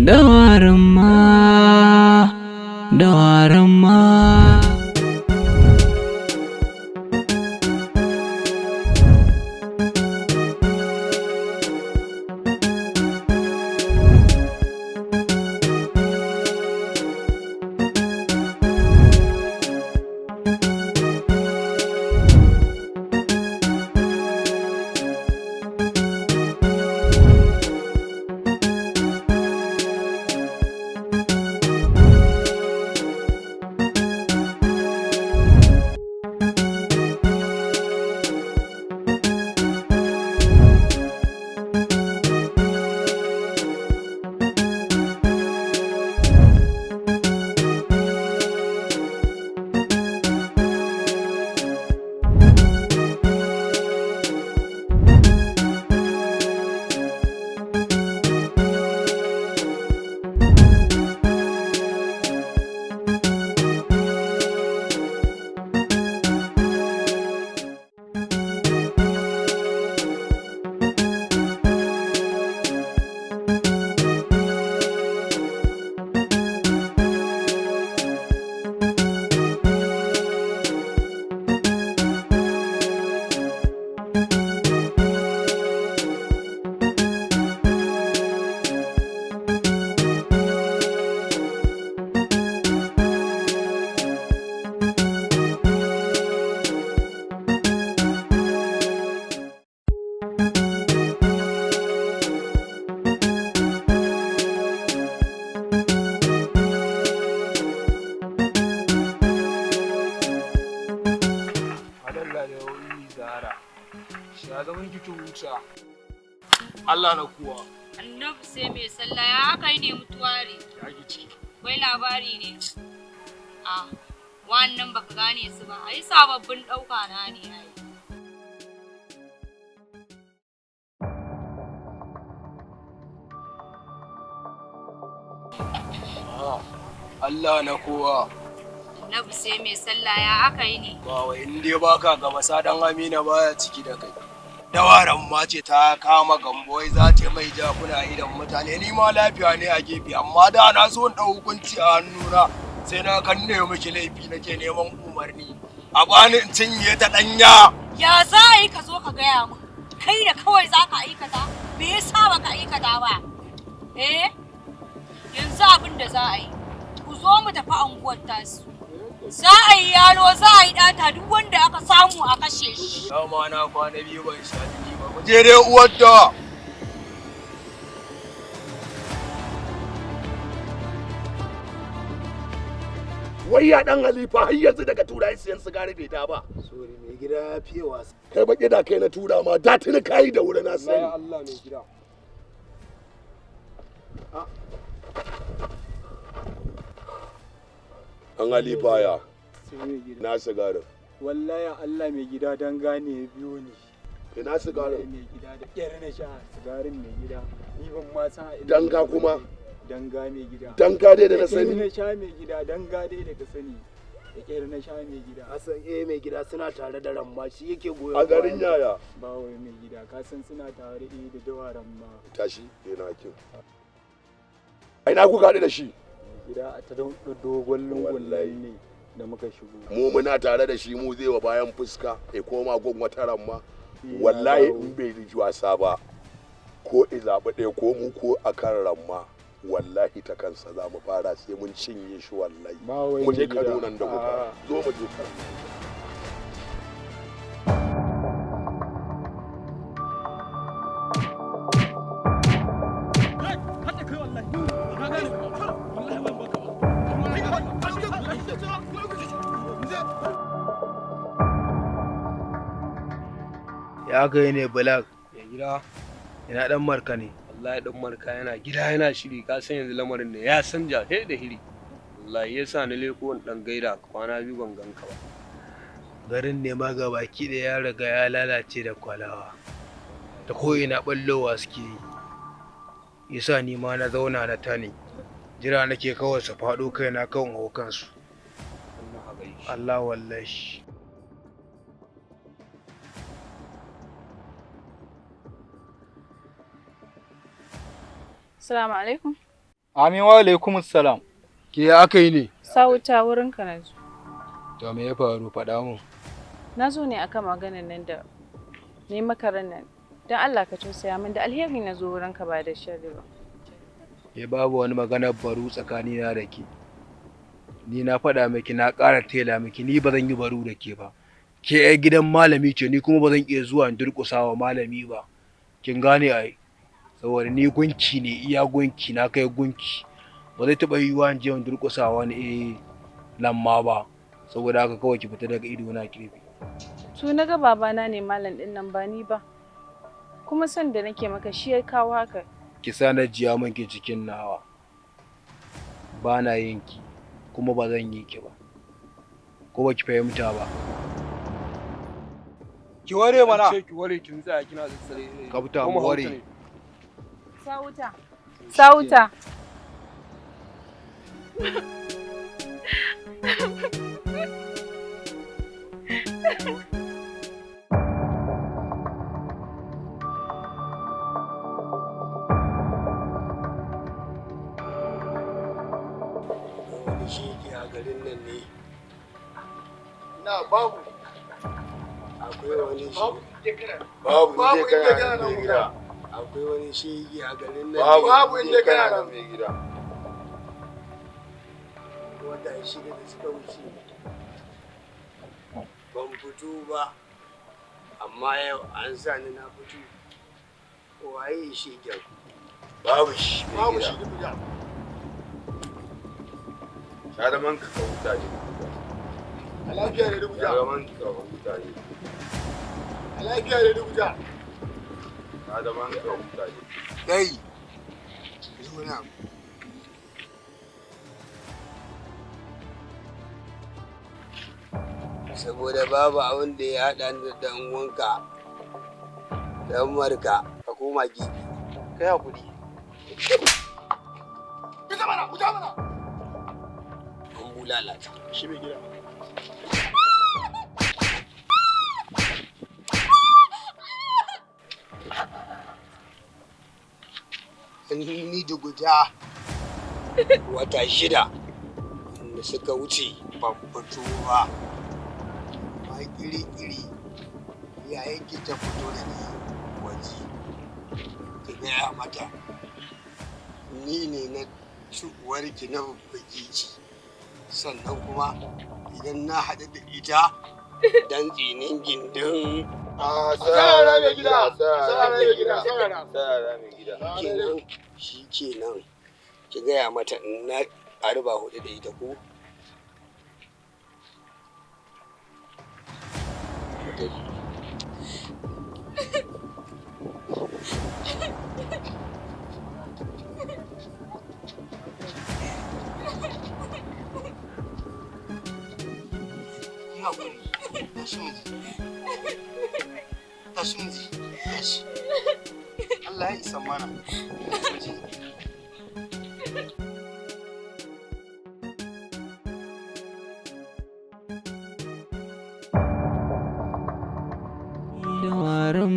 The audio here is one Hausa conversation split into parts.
Dawarin ma, dawarin ma. Adalla da wuri Zahara. Sha zaman ki huta. Allah na kuwa. Annabi sai mai sallah ya aka yi ne mutuware. Ya ki ciki. Wai labari ne. A wannan baka gane su ba. Ai sababbin ɗauka na ne ai. Allah na kowa. Annabi sai mai sallah ya aka yi ne. Ba wai in dai baka gaba sadan Amina baya ciki da kai. Dawaran ma ce ta kama gambo wai za ta mai jakuna idan mutane ni ma lafiya ne a gefe amma da na so in dau hukunci a hannuna sai na kanne miki laifi nake neman umarni a bani in cinye ta danya. Ya za a yi ka zo ka gaya min? Kai da kawai za ka aikata? Me yasa baka aikata ba? Eh? Yanzu abin da za a yi. Ku zo mu tafi anguwar tasu. Za a yi yalo, za a yi ɗata duk wanda aka samu a kashe shi. Dama na kwana biyu ban sha jini ba. Mu je dai uwar da. Wai ya dan halifa har yanzu daga tura siyan sigari bai da ba. Sorry mai gida ya fiye wasa. Kai baki da kai na tura ma da tuni kai da wuri na sani. Allah mai gida. An halifa ya Sai mai gida. na sigarin. Wallahi Allah mai gida dan gane ya biyo ni. Ina sigarin. Mai gida da ƙyar na sha sigarin mai gida. Ni ban ma san a ina. Danga kuma? Danga mai gida. Danga dai da na Da ƙyar sani. na sha mai gida danga dai da ka sani. Da ƙyar na sha mai gida. Hassan eh mai gida suna tare da ramma shi yake goyon A garin yaya. Ba wai mai gida ka san suna tare eh da dawaran ma. Tashi ina kin. A ina kuka haɗu da shi? Mai gida a ta dogon lungun Wallahi. nan ne da muka shigo. Mu muna tare da shi mu zai wa bayan fuska ya koma gun wata ramma. Eh, Wallahi na dawo. in bai ji wasa ba ko i zaɓi ɗaya ko mu ko a kan ramma wallahi ta kansa za mu fara sai mun cinye shi wallahi. Ba wai Mu je mai gida. Kano nan da kuka. Ah. Zo mu je Kano. Ya kai ne Black. Ya gida, Ina dan marka ne. wallahi dan marka yana gida yana shiri, ka san yanzu lamarin ne ya sanja he da hiri. Wallahi yasa na leko in dan gaida ka, kwana biyu ban ganka ba. Garin ne ma ga baki da ya riga ya lalace da kwalawa. Ta ko'ina ɓallowa suke yi. Yasa ni ma na zauna na tani. Jira nake kawai su faɗo kaina kan hau kansu. Wannan haka yake. Allah wallahi. Assalamu alaikum. Amin wa alaikumus salam. Ke aka yi ne? Sawuta, wurinka na zo. To, me ya faru? Faɗa mun. Na zo ne akan maganar nan da ne maka ran nan. Don Allah ka tausaya min, da alheri na zo wurinka, ba da sharri ba. Ke, babu wani maganar baru tsakanina da ke. Ni na faɗa miki, na ƙara tela miki, ni ba zan yi baru da ke ba. Ke 'yar gidan malami ce, ni kuma ba zan iya zuwa in durƙusa wa malami ba. Kin gane ai? Saboda ni gunki ne, iya gunki, na kai gunki. Ba zai taɓa yiwuwa in je in durƙusa wani lamma ba. Saboda haka kawai ki fita daga ido na kirfi. To, na ga babana ne malam din nan, ba ni ba. Kuma son da nake maka shi ya kawo haka. Ki sa na jiya min ki cikin nawa. Ba na yin ki, kuma ba zan yi ki ba. Ko ba ki fahimta ba? Ki ware mana. Ce ki ware, kin tsaya kina tsatsare. Ka fita mu ware. Sawuta. Sawuta. Wani shege a garin nan ne? Na babu. Akwai wani Babu. Babu. Babu inda kana nan gida. Akwai wani shege a garin nan? Babu, babu inda kana nan mai gida. Wata 6 da suka wuce ban fito ba, amma yau an sa ni na fito. Waye shegen? Babu shi mai Babu gida. shi gida. Sha zaman ka ka huta ne. A lafiya ne dubuja. Sha zaman ka ka huta ne. A lafiya ne dubuja. Sha zaman ka huta ne. Kai, zo nan. Saboda babu abin da ya haɗa ni da ɗan uwanka ɗan marka, ka koma gefe. Kai hakuri. Fita mana, fita mana. An bulalata. Shi mai gida. Ni da guda wata 6 da suka wuce ban fito ba, amma kiri-kiri yayin ki ta fito da ni waje. Ki gaya mata ni ne na ci uwarki, na bugi ki. Sannan kuma idan na haɗu da ita dan tsinin gindin A sarara mai gida, sarara mai gida, sarara. Sarara mai gida. Kenan shi kenan, ki gaya mata in na arba hudu da ita ko. Mu tafi. Yi haƙuri. Tashi mu je. Tashi mu je. Tashi. Allah ya isa mana. Mu je.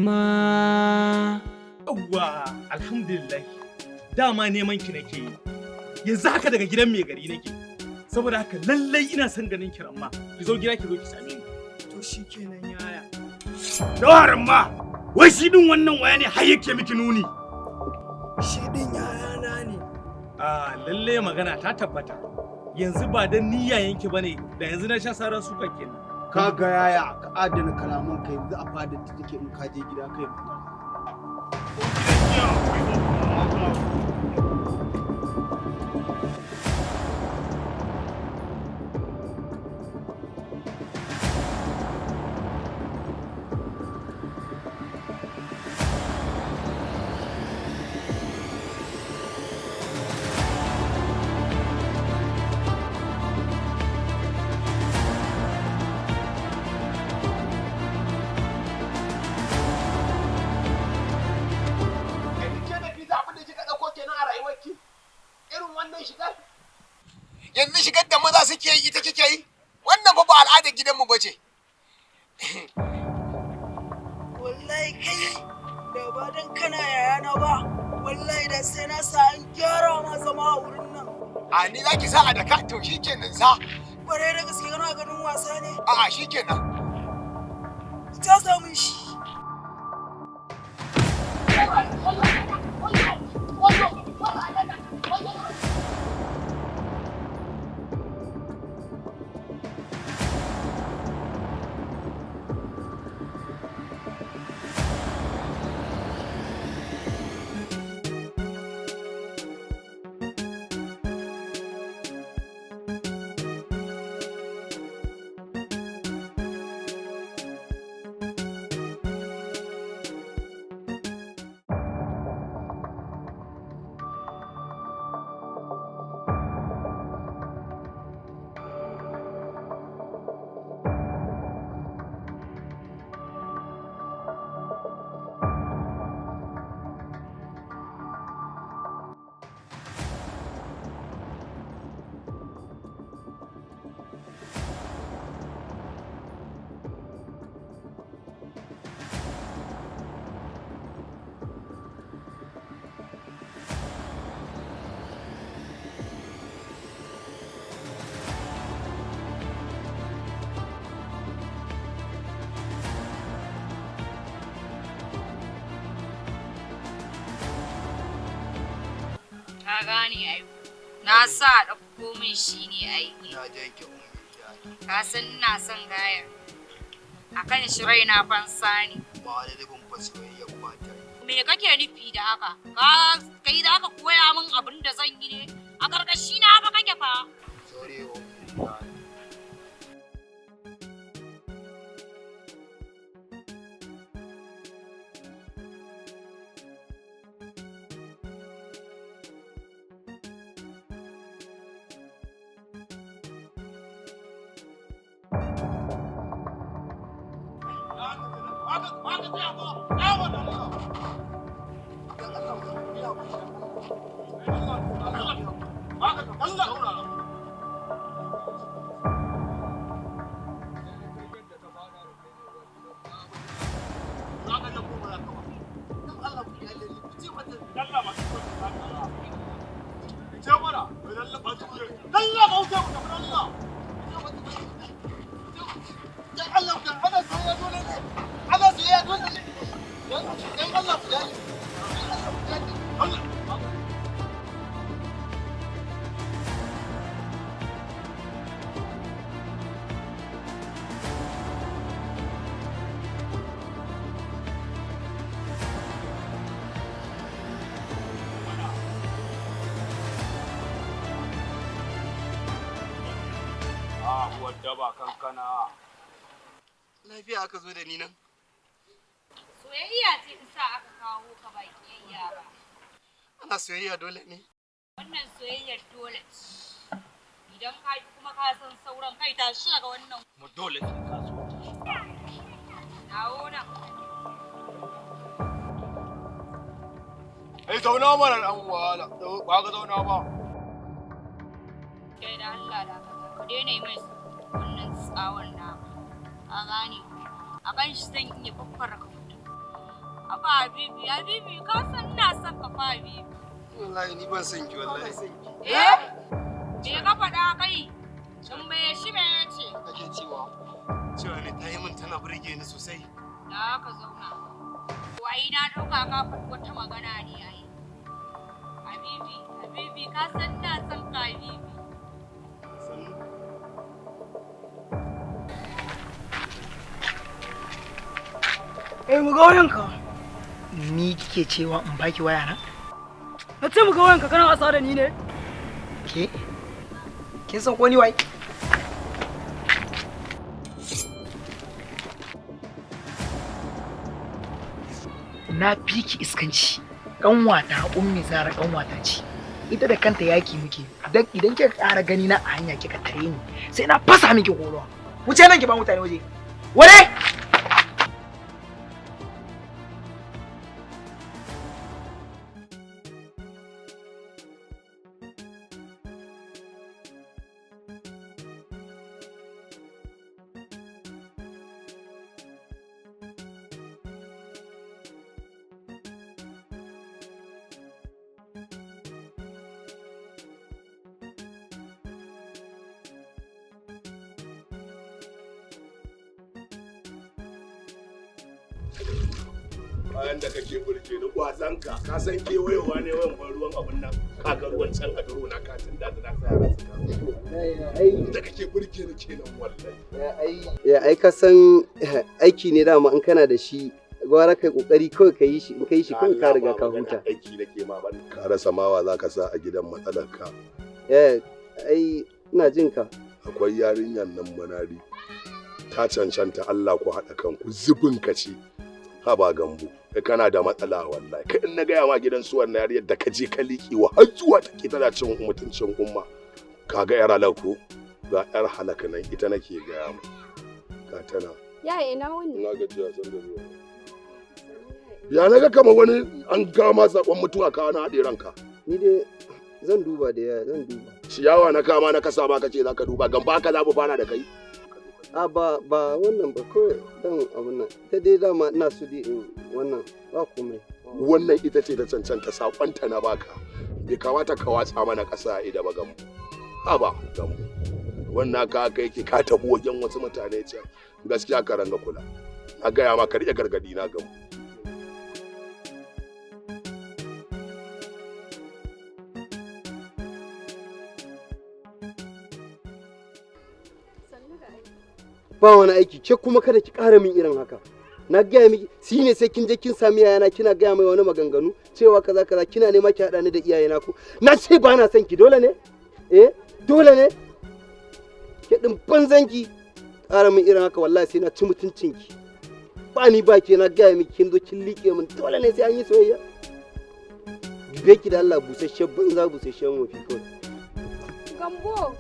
Dawarma. Yawwa, alhamdulillah. Dama neman ki nake yi. Yanzu haka daga gidan mai gari nake. Saboda haka lallai ina son ganin ki, Ramma. Ki zo gida, ki zo ki same ni. To shikenan, yaya. Yawa Ramma, wai shi din wannan waya ne har yake miki nuni? Shi din yayana ne. Ah, lalle magana ta tabbata. Yanzu ba dan niyya yanki bane, da yanzu na sha saran suka kenan. Ka ga yaya, ka adana kalaman ka, yanzu a fadar ta take, in ka je gida kai magana. Ke da fiza, abin da kika ɗauko kenan a rayuwarki? Irin wannan shigar? Yanzu shigar da maza suke yi ita kike yi? Wannan fa ba al'adar gidanmu ba ce. Wallahi kai, da ba dan kana yayana ba. Wallahi da sai na sa an gyara ma zama a wurin nan. A ni za ki sa a daka to shikenan sa. Kwarai da gaske kana ganin wasa ne. A'a shikenan. Ta samun shi. Ka gane ai. Na sa a ɗauko min shi ne ai. Na je ki ummi. Ka san ina son gayar. A kan shi raina fansa ne. Ba wani zubin fa soyayya ba ta yi. Me kake nufi da haka? Ka kai za ka koya min abin da zan yi ne? A ƙarƙashi na fa kake fa. Sorry ummi. Daba kankana. Lafiya aka zo da ni nan? Soyayya ce ta sa aka kawo ka ba kiyayya ba. Ana soyayya dole ne? Wannan soyayyar dole ce. Idan ka yi kuma ka san sauran kai tashi daga wannan. Mu dole ce ka so. Dawo nan. Ai zauna mana dan wahala. Ba ka zauna ba. Kai da Allah da ka daina yi mai wannan tsawon na a gane a kan shi zan iya faffara ka mutum. Aba Habibi, Habibi ka san ina son ka fa Habibi. Wallahi ni ban son ki wallahi. Eh? Me ka faɗa kai? Tambaye shi me ya ce? Kake cewa cewa ne ta yi min tana burge ni sosai. Da ka zauna. Wai na ɗauka ka faɗi wata magana ne ai. Habibi, Habibi ka san ina son ka Habibi. Sannu. Eh mu ga wayanka. Ni kike cewa in baki waya na? Na ce mu ga wayanka kana wasa da ni ne? Ke? Kin san ko ni wai? Na fi ki iskanci. Kanwata Ummi Zara kanwata ce. Ita da kanta yaki muke. Dan idan kika ƙara gani na a hanya kika tare ni, sai na fasa miki korowa. Wuce nan ki ba mutane waje. Ware! Bayan da kake burge ni kwazanka, ka san kewayowa ne wayan ban ruwan abun nan, ka ga ruwan can a duro na ka tun da na sa yara su kawo. Da kake burge ni kenan wallahi. Ya ai ka san aiki ne dama in kana da shi gwara kai kokari kawai ka yi shi, in ka yi shi kawai ka riga ka huta. Aiki nake ma ban. Ka rasa mawa za ka sa a gidan matsalar ka. Eh, ai ina jin ka. Akwai yarinyar nan Manari. Ta cancanta Allah ku haɗa kanku zubin ka ce. Haba Gambo, kai kana da matsala wallahi. Kai in na gaya ma gidan su wannan yariyar da ka je ka liƙe wa har zuwa take tana cin mutuncin umma. Ka ga yar halak ko? Ga yar halak nan ita nake gaya ma. Ga tana. Yaya ina wuni? Ina gajiya san da zuwa. Ya na ga kamar wani an gama sakon mutuwa ka na haɗe ranka. Ni dai zan duba da yaya zan duba. Ciyawa na kama na kasa ma kace za ka duba, gamba haka za mu fara da kai. A ba ba wannan ba kawai dan abun nan. Ta dai dama ina so dai in wannan ba komai. Wannan ita ce ta cancanta sakonta na baka. Bai kamata ka watsa mana ƙasa a ida ba Gambo. Haba Gambo. Wannan ka kai ki ka tafi wajen wasu mutane can. Gaskiya ka ranga kula. Na gaya ma ka riƙe gargaɗi na Gambo. Ba wani aiki, ke kuma kada ki ƙara min irin haka. Na gaya miki shi ne sai kin je kin sami yayana kina gaya mai wani maganganu cewa kaza kaza, kina nema ki haɗa ni da iyayena ko. Na ce ba na son ki, dole ne? Eh, dole ne? Ke ɗin banzan ki ƙara min irin haka wallahi sai na ci mutuncin ki. Ba ni ba ke, na gaya miki kin zo kin liƙe min, dole ne sai an yi soyayya. Dube ki da Allah, busasshen banza busasshen wofi kawai. Gambo,